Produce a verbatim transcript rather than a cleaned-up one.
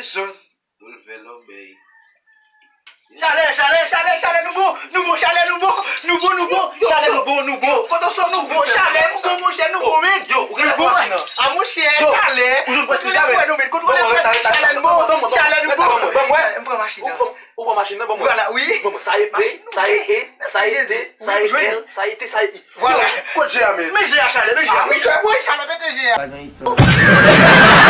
Chans, nou leve lòbèy. Chalè, chalè, chalè, chalè, nou bon, nou bon, chalè, nou bon, nou bon, nou bon, chalè, nou bon, nou bon. Kote w sot nou bon, chalè, nou bon, monchè, nou bon, men. Yo, ou genlè pran machin nan. A, monchè, chalè. Ou jwenn prestij la, men. Kontwole, kontwole, chalè, nou bon, chalè, nou bon. Ban mwen, ban mwen. M pran machin nan. Ou pran machin nan, ban mwen. Vwala, wi. Ban mwen, sa e P, sa e E, sa e T, sa e L, sa e T, sa e I. Vwala. Yo, kot G a, men? Men G a, chalè, men G a. Wi, chalè, mete G a.